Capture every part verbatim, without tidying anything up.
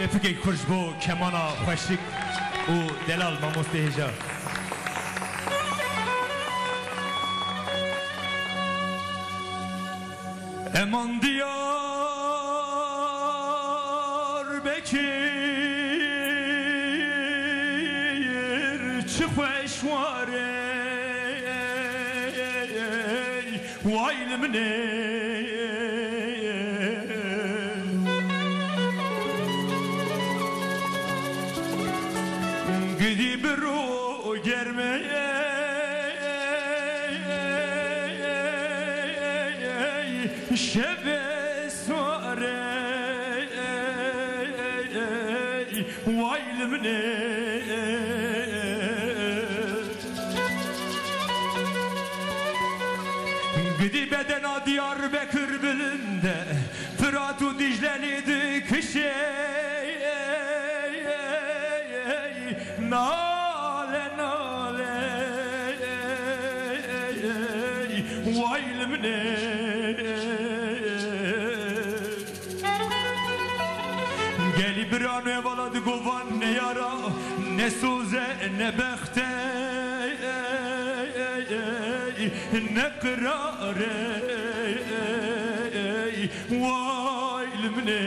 Rêfikek xweş bo kemana xweşik û delal mamostê hêja. Eman Diyarbekir çi xweş war e. Way li min ê. Gidî bi ro germ e, şevê sar e, way li min ê. Gidî bedena Diyarbekir bilind e, Firat û Dîcle lê dikişê. Nale, nale, way li min ê. Gelî birano hevala digo van ne yara, ne soz e, ne bext e, ne qirar e, way li min ê.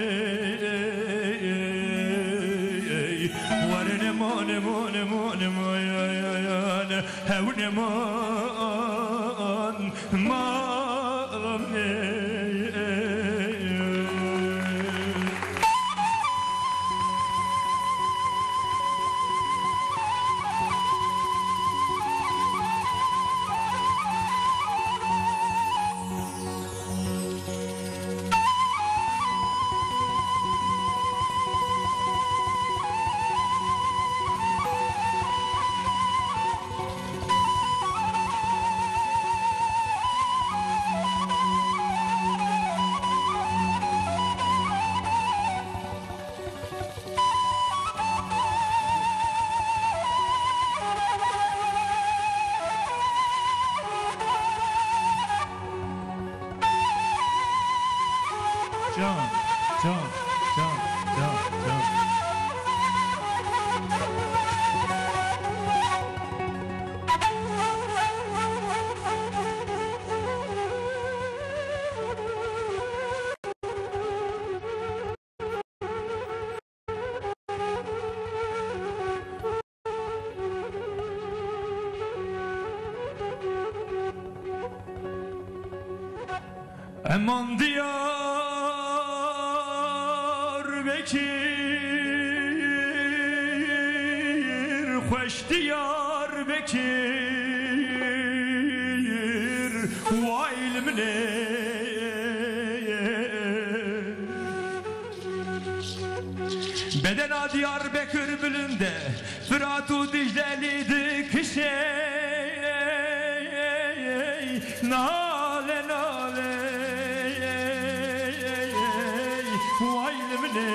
Were neman, neman, neman, neman, hew neman. Can, can, can, can, can. Eman Diyarbekir, xweş Diyarbekir, way li min ê. Bedena Diyarbekir bilind e, Firat û Dîcle lê dikişê. Nale, nale, way li min ê.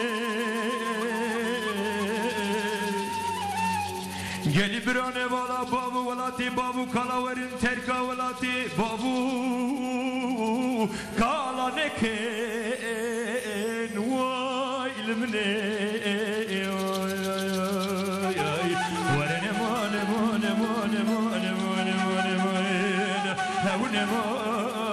Gelî birane vala bav û welatê bav û kala werin terka welatê bav û kala nekin, way li min ê. Were neman, neman, neman, hew neman.